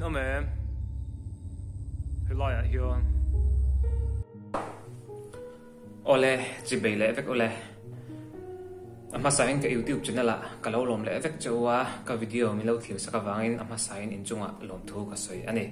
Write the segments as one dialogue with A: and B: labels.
A: In awm em? Helaiah hian.
B: Awle, chi bei leh vek ule. A hmasain ka YouTube channel ah ka lo lawm leh vek che u a, ka video min lo thlir sak avangin a hmasain inchungah lawmthu ka sawi a ni.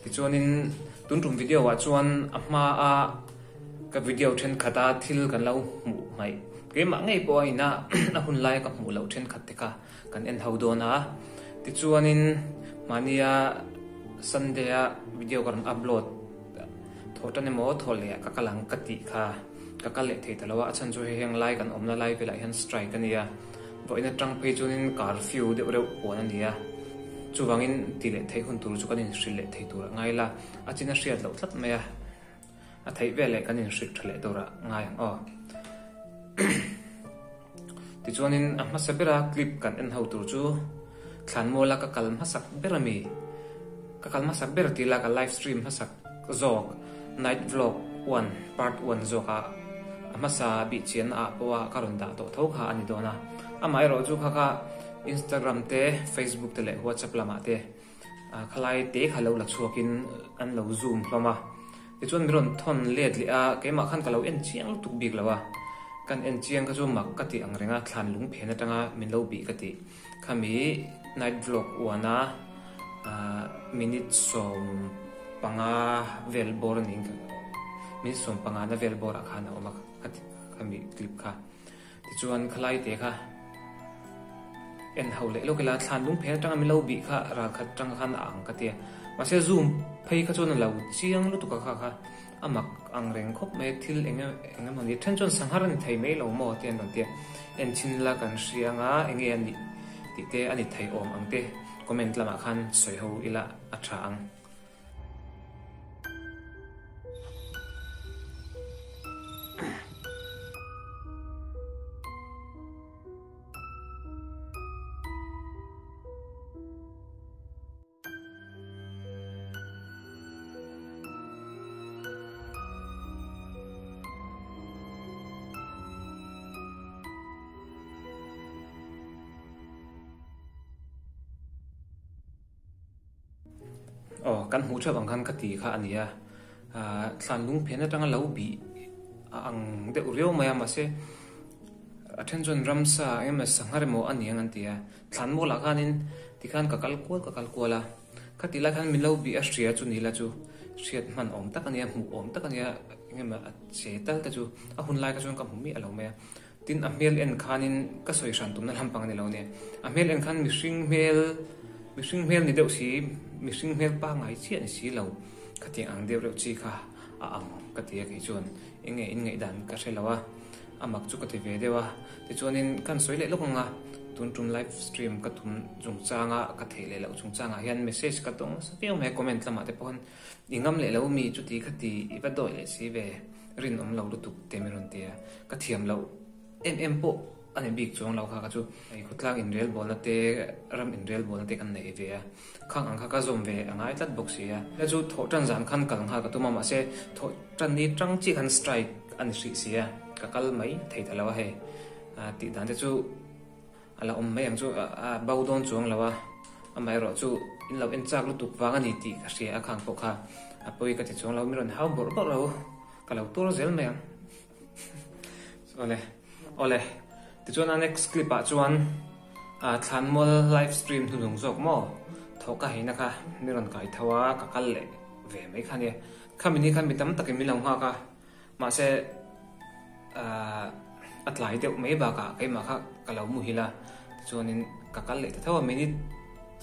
B: Tichuanin tun tum video ah chuan a hma a ka video thenkhat a thil kan lo hmuh hmaih keimah ngei pawh a ina a hun laia ka hmuh loh thenkhat te kha kan en ho dawn a. Tichuanin mahnia Sunday a video ka rawn upload Thaw tan emaw thaw leh ka kal ang ka tih kha ka kal leh thei ta lo a, a chhan chu hei heng lai kan awmna lai velah hian strike a ni a, vawiin atang phei chuanin curfew deuh reuh puan a ni a, chuvangin ti leh theih hun tur chu kan inhrilh leh thei tur a ngai la, a chin a hriat loh tlat mai a, a theih veleh kan inhrilh tha leh tur a ngai ang aw. Tichuanin a hmasa bera clip kan en ho tur chu Thlanmuala ka kal hmasak ber a mi? Ka kal hmasak ber tih la ka live stream hmasak zawk night vlog one part one zawka a hmasa bihchianna ah pawha ka rawn dah tawh tho kha a ni dawn a. Amaherawh chu kha kha Instagram te, Facebook te leh WhatsApp lamah te Khalai te kha lo la chhuakin an lo zoom hlawm a, tichuan min rawn thawn let leh a, keimah khan ka lo en chiang lutuk bik lo a, kan en chiang kha chu mak ka tih ang reng a, thlan lung phen atanga min lo bih ka tih khami night vlog uana minute 15 vel bawr a niin minute 15 na vel bawrah khan a awm a khami clip kha. Tichuan khalai te kha en ho leh lawk ila, thlan lung phen atanga min lo bih kha ral khat atang khan a ang ka tia. Mahse zoom phei kha chuan a lo chiang lutuk a kha kha a mak ang reng khawp mai a, thil eng eng emaw ni then chuan sanghar a ni thei mai lo maw te an rawn tia. En chhin la kan hria anga enge a nih tih te a ni thei awm ang te comment lamah khan sawi ho ila a tha ang. Aw, kan hmuh theuh ang khan ka ti kha a ni a, thlan lung phen atanga lo bih a ang deuh riau mai a, mahse a then chuan ramsa eng emaw sangha emaw a ni ang an ti a, thlan mualah khanin tikhan ka kal kual ka kal kual a, khatih lai khan min lo bih a hria chu ni la chu hriat hman awm tak a nia, hmuh awm tak a nia, eng emaw a che tal te chu a hun lai kha chuan ka hmu miah lo mai a. Tin, a hmel en khanin ka sawi hran tumna lampang a ni lo nia. A hmel en khan mihring hmel, mihring hmel ni deuh si, mihring hmel pangngai chiah ni si lo, khatiang ang deuh reuh chi kha a ang ka ti a kei chuan eng nge in ngaihdan ka hre lo a, a mak chu ka ti ve deuh a. Tichuanin kan sawi leh lawk ang a, tun tum live stream ka tum chungchanga ka theih leh loh chungchangah hian message ka dawng nasa viau mai a, comment lamah te pawh khan i ngam leh lo mi chuti khati i va dawi leh si ve. Rinawm lo lutuk te min rawn ti a, ka thiam loh em em pawh a ni bik chuang lo kha ka chu hei khawtlang inrel bawlna te ram inrel bawlna te kan nei ve a, khang ang kha ka zawm ve a ngai tlat bawk si a. Hei chu thawh tan zan khan kal nghal ka tum a mahse thawh tan ni tang chiah khan strike a ni hrih si a, ka kal mai thei ta lo a hei tih dan te chu a la awm mai ang chu a bo dawn chuang lo a, amaherawh chu in lo en chak lutuk vang a ni tih ka hria a khang pawh kha a pawi ka ti chuang lo mi rawn hau bawrh bawrh lo ka lo tur zel mai ang awle awle tichuan a next clip ah chuan thlanmual live stream hnuhnung zawk maw thawh ka heina kha mi rawn kai tho a ka kal leh ve mai kha nia khami ni khan mi tam takin min lo nghak a. Mahse, a tlai deuh mai bakah keimah kha ka lo muhil a, tichuanin ka kal leh ta tho a, minute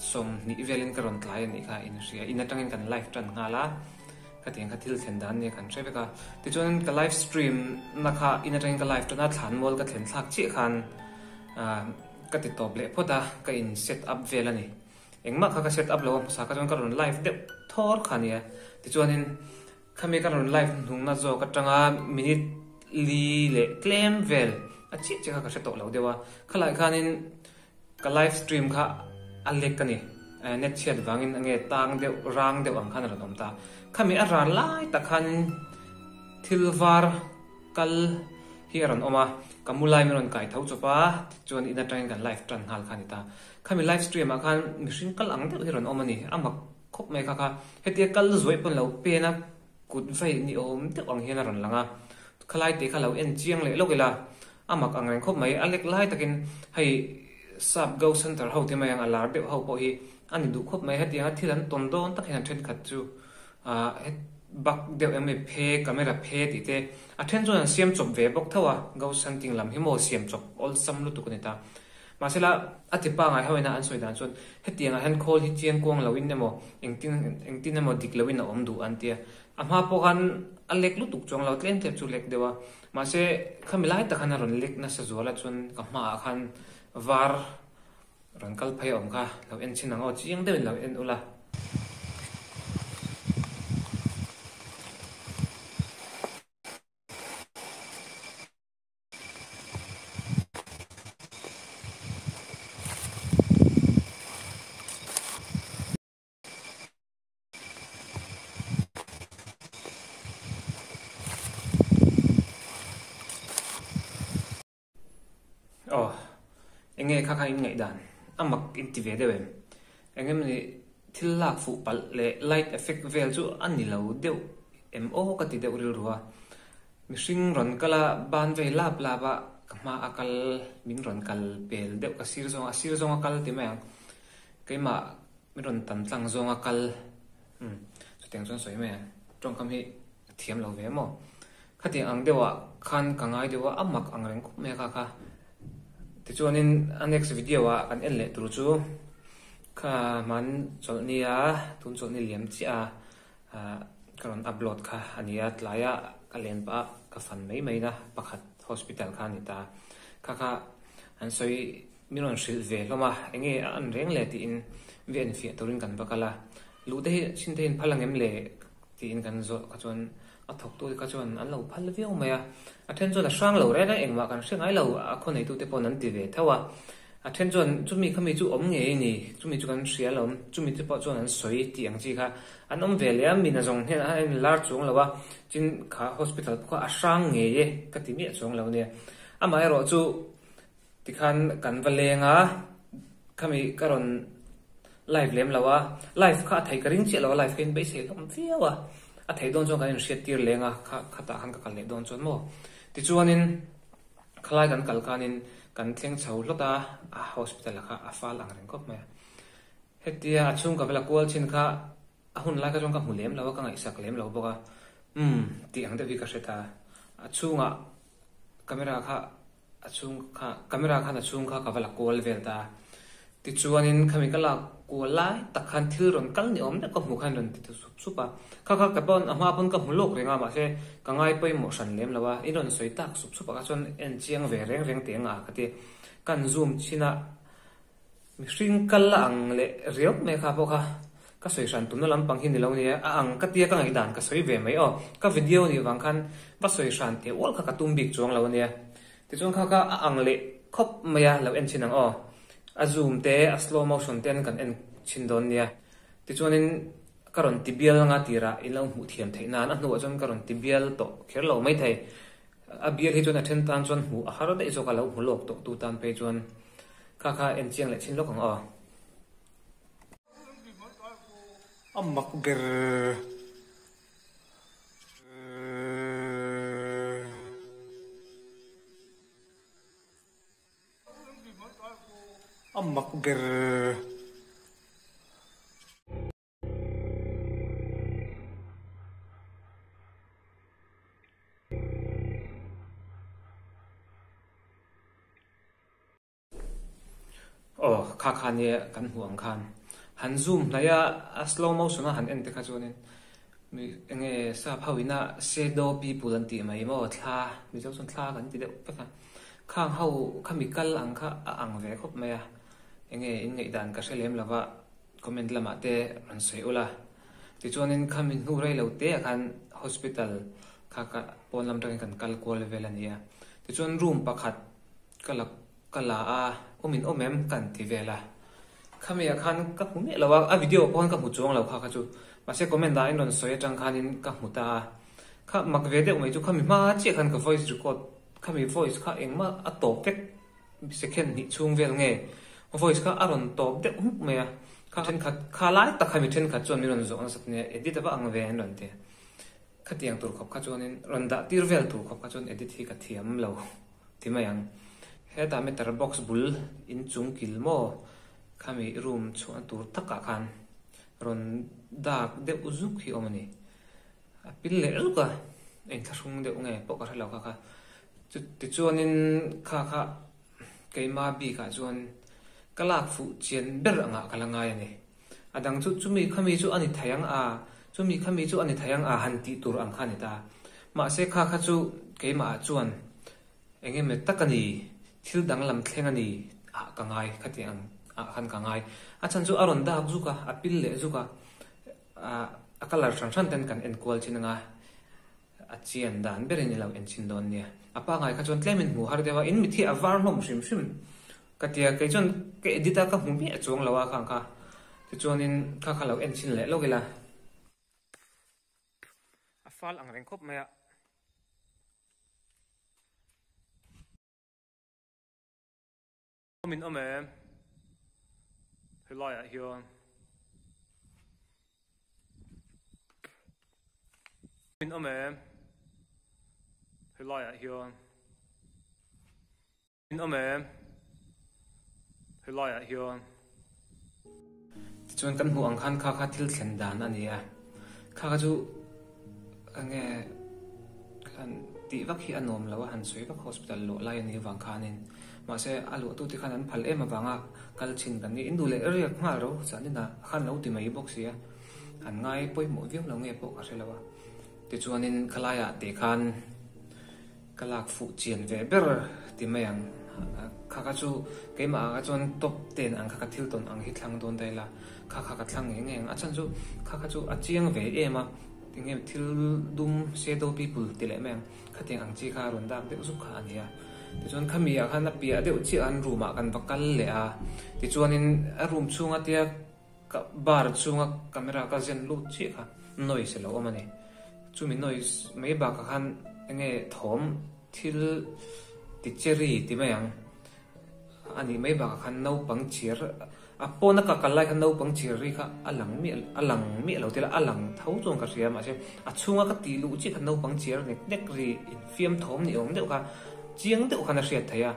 B: 20 velin ka rawn tlai a nih kha in hria, in atangin kan live tan nghal a, khatiang kha thil thlen dan nia kan hre vek a, tichuanin ka live stream na kha in atangin ka live tan a, thlanmual ka thlen thlak chiah khan ka ti tawp leh phawt a, ka in set up vel a ni. Engmah kha ka set up lo a hmasa kha chuan ka rawn live deuh thawr kha nia, tichuanin Khami ka rawn live hnungna zawk atanga minute li leh tlem vel a chiah chiah kha ka hre tawh lo deuh a, khalai khanin ka live stream kha a lek a ni, net chhiat vangin enge tang deuh rang deuh ang khan a rawn awm ta. Khami a ran lai tak khanin thil var kal hi a rawn awm a, ka mu lai min rawn kai tho chawp a, tichuan in atangin kan live tan nghal kha a ni ta. Khami live stream ah khan mihring kal ang deuh hi a rawn awm a ni, a mak. khawp mai kha kha hetia kal zuaih pawn lo pen a kut vai ni awm deuh ang hian a rawn lang a, khalai te kha lo en chiang leh lawk ila a mak ang reng khawp mai, a lek lai takin hei sap go center ho te mai ang a lar deuh ho pawh hi a ni duh khawp mai, hetianga thil an tawn dawn tak hian an thenkhat chu ah het bak deuh eng mai phe camera phe tih te a then chuan an siam chawp ve bawk tho a, ghost hunting lam hi maw siam chawp awlsam lutuk a ni ta. Mahsela, a ti pangai ho ina an sawi dan chuan hetiangah hian khawl hi chiang kuang loin emaw, engtin engtin emaw dik loin a awm duh an tia. A hma pawh khan a lek lutuk chuang lo, tlem tlem chu lek deuh a. Mahse, khami lai tak khan a rawn lek nasa zual a chuan ka hmaah khan var rawn kal phei a awm kha, lo en chhin ang aw, chiang deuhin lo en ula. Aw, enge kha kha in ngaihdan a mak in ti ve deuh em? Eng em ni thil lak fuh palh leh light effect vel chu a ni lo deuh em aw ka ti deuh rilru a. Mihring rawn kal a, ban vei lap lap a, ka hma a kal, min rawn kal pel deuh, ka sir zawng, a sir zawng a kal ti mai ang, keimah min rawn tam tlang zawng a kal, umm chutiang chuan sawi mai ang, tawngkam hi a thiam lo ve maw? Khatiang ang deuh ah khan ka ngai deuh a, a mak ang reng khawp mai a kha kha. Tichuanin a next video ah kan en leh tur chu kha hman chawlhni a, tun chawlhni liam chiah a, Ahh ka rawn upload kha a nia, tlaia ka len pah a ka fan mai mai na pakhat hospital kha a ni ta. Kha kha an sawi min rawn hrilh ve hlawm a, enge a an reng le tiin ve enfiah turin kan va kal a, luh te hi chin te hi an phal angem le tiin kan zawh kha chuan a thawktu te kha chuan an lo phal viau mai a, a then chuan a hrang lo reng a engmah kan hre ngai lo a khawneitu te paw'n an ti ve tho a. A then chuan chumi khami chu awm ngei a ni, chumi chu kan hria lo, chumi te pawh chuan an sawi tih ang chi kha an awm ve leh a, mina zawng hnenah khan a inlar chuang lo a, tin kha hospital pawh kha a hrang ngei e ka ti miah chuang lo nia. Amaherawh chu tikhan kan va leng a, khami ka rawn live lem lo a, live kha a thei ka ring chiah lo a, live kha in beisei hlawm viau a, a theih dawn chuan kan inhriat tir leng a, kha khatah khan ka kal leh dawn chuan maw. Tichuanin. Khalai kan kal khanin kan thleng chho hlawt a, a hospital ah kha a fal ang reng khawp mai a. Hetia a chhung ka vela kual chin kha a hun lai kha chuan ka hmu lem lo a, ka ngaihsak lem lo bawk a, umm tih ang deuh hi ka hre ta. A chhungah camera kha a chhung kha camera khan a chhung kha ka va la kual vel ta a. Tichuanin khami ka lak kual lai tak khan thil rawn kal ni awm deuh ka hmuh khan rawn ti ta sup sup a. Kha kha ka pawn a hma pawn ka hmu lawk reng a mahse ka ngai pawimawh hran lem lo a, i rawn sawi tak sup sup ah kha chuan en chiang ve reng reng teh ang a ka ti. Kan zoom chin a mihring kal a ang leh riau mai kha pawh kha ka sawi hran tumna lampang hi ni lo nia a ang ka tia ka ngaihdan ka sawi ve mai aw. Ka video nih vang khan va sawi hran teh ual kha ka tum bik chuang lo ania. Tichuan kha kha a ang leh khawp mai a, lo en chhin ang aw. A zoom te, a slow motion te an kan en chhin dawn nia. Tichuanin ka rawn ti bial anga tirah in lo hmuh thiam theih nan a hnuah chuan ka rawn ti bial tawh kher lo mai thei. A bial hi chuan a then tan chuan hmuh a har daih zawk a, lo hmu lawk tawh tu tan phei chuan kha kha en chiang leh chhin lawk ang aw.
A: A mak ber. A mak ber.
B: Aw, kha kha nia kan hmuh ang khan. Han zoom hnaih a, a slow motion a han en te kha chuanin mi enge sap ho ina shadow people an tih mai maw thla mizo chuan thla kan ti deuh vek a. Khang ho khami kal ang kha a ang ve khawp mai a, enge in ngaihdan ka hre lem lova comment lamah te rawn sawi ula. Tichuanin khami hnu rei lo te ah khan hospital kha ka pawn lam atangin kan kal kual vel a ni a. Tichuan room pakhat Ka la ka la a, awm in awm em kan ti vel a. Khami ah khan ka hmu miah lo a, a video pawh khan ka hmu chuang lo kha kha chu. Mahse comment ah in rawn sawi atang khanin ka hmu ta a. Kha mak ve deuh mai chu khami hma chiah khan ka voice record khami voice kha engmah a tawp vek second hnih chhung vel nge voice kha a rawn tawp deuh hmuk mai a. Kha thenkhat kha lai tak kha mi thenkhat chuan min rawn zawh nasat nia edit a va ang ve an rawn ti a. Khatiang tur khawp kha chuanin rawn dah tir vel tur khawp kha chuan edit hi ka thiam lo ti mai ang. Hetah meter box bul inchung kil maw khami room chhuahna tur takah khan rawn dak deuh zuk hi awm a ni. A pil leh zuk a, a inthlahrung deuh nge pawh ka hre lo kha kha. Tichuanin kha kha keima bikah chuan ka lak fuh chian ber angah ka la ngai a ni. A dang chu chumi khami chu a ni thei ang a, chumi khami chu a ni thei ang a han tih tur ang kha a ni ta. Mahse kha kha chu keimahah chuan eng emaw tak a ni, thil danglam thleng a ni ah ka ngai, khati ang ah khan ka ngai. A chhan chu a rawn dak zuk a, a pil leh zuk a, a colour hran hran ten kan enkual chin anga a chian dan berin i lo enchin dawn nia. A pangai kha chuan tlemin hmuh har deuh a, in mithi a var hlawm hrim hrim. Ka tia kei chuan ka edit a ka hmu miah chuang lo a khang kha tichuanin kha kha lo en chin leh lawk ila. A fal ang reng khawp mai a. Min awm em helaiah hian. Min awm em helaiah hian. In awm em? Helaiah hian. Tichuan kan hmuh ang khan kha kha thil thlen dan a ni a, kha kha chu enge han tih vak hi a nuam lo a, han sawi vak hospital luah lai a nih avang khanin mahse a luahtute khan an phal em avanga kal chhin kan ni. In duh leh riak nghal ro zaninah khan lo ti mai bawk si a, an ngai pawimawh viau lo nge pawh ka hre lo a. Tichuanin khalaiah teh khan. Ka lak fuh chian ve ber ti mai ang. Kha kha chu keimah ah kha chuan top ten ang kha ka thil tawn ang hi thlang dawn daih la, kha kha ka thlang ngei ngei ang. A chhan chu kha kha chu a chiang ve em a, tinge thil dum shadow people ti leh mai ang, khatiang ang chi kha a rawn dak deuh zuk kha a ni a. Tichuan khami ah khan a piah deuh chiah an room ah kan va kal leh a, tichuanin a room chhunga tia Ka bar chhunga camera ka zen lut chiah kha noise a lo awm a ni. Chumi noise mai bakah khan enge thawm thil ti cherry ti mai ang a nih mai bakah khan naupang chir a pawna ka kal lai khan naupang chir ri kha a lang miah a lang miah lo tila a lang tho chuan ka hria mahse a chhunga ka tih luh chiah khan naupang chir nek nek ri infiam thawm ni awm deuh kha chiang deuh khan a hriat theih a.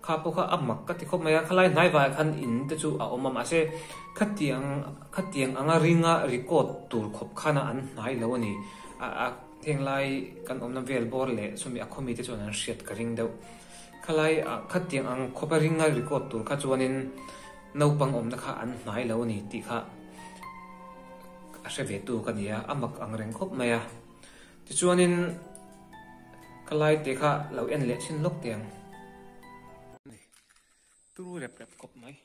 B: Kha pawh kha a mak ka ti khawp mai a, khalai hnai vaiah khan in te chu a awm a, mahse khatiang khatiang anga ringa record tur khawp khana an hnai lo a ni. A a heng lai kan awmna vel bawr leh chumi a khawmi te chuan an hriat ka ring deuh. Khalai ah khatiang ang khawpa ringa record tur kha chuanin naupang awmna kha an hnai lo a ni tih kha a hre ve tu ka ni a, a mak ang reng khawp mai a. Tichuanin ka lai te kha lo en leh thin lawk teh ang. Turu rep rep khawp mai.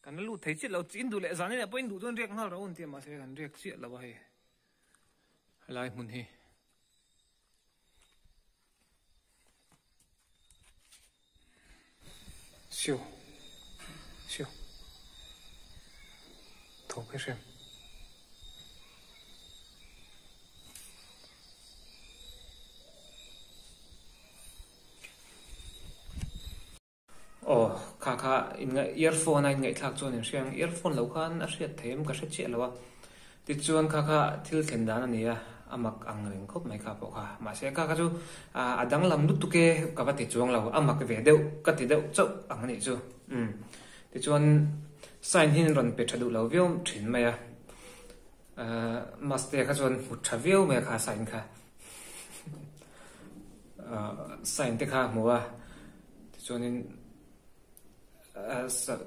B: Kan la lut thei chiah lo, in duh leh zan in ah pawh in duh chuan riak nghal rawh u an ti a mahse kan riak chiah lo a hei helai hmun hi. Siu siu tho phei hrem. Aw kha kha in ngaih earphone a in ngaihthlak chuan in hria ang earphone lo khan a hriat thei em ka hre chiah lo a tichuan kha kha thil thlen dan a ni a a mak ang reng khawp mai kha pawh kha mahse kha kha chu a danglam lutuk e ka va ti chuang lo a mak ve deuh ka ti deuh chauh ang a nih chu umm tichuan sign hi an rawn pe tha duh lo viau thin mai a maste kha chuan hmu tha viau mai a kha sign kha. Sign te kha a hmu a tichuanin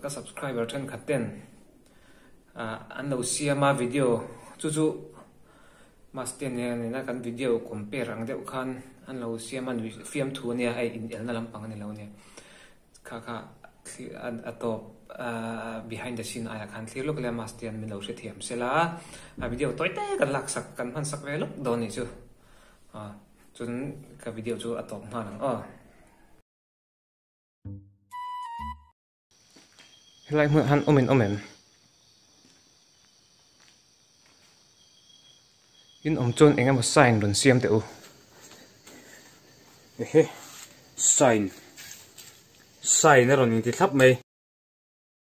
B: ka subscriber thenkhat ten an lo siam a video chu chu maste nena kan video compare ang deuh khan an lo siam a fiamthu ania hei inelna lampang a ni lo ania kha kha a tawp behind the scene aiah khan thlir lawk ila maste an min lo hrethiam sela a video tawi te kan laksak kan hmansak ve lawk dawn anih chu. Chun ka video chu a tawp nghal ang aw. Helai hmunah hian awm in awm em? In awm chuan eng emaw sign rawn siam teh u.
C: Ehe sign sign a rawn inti thlap mai.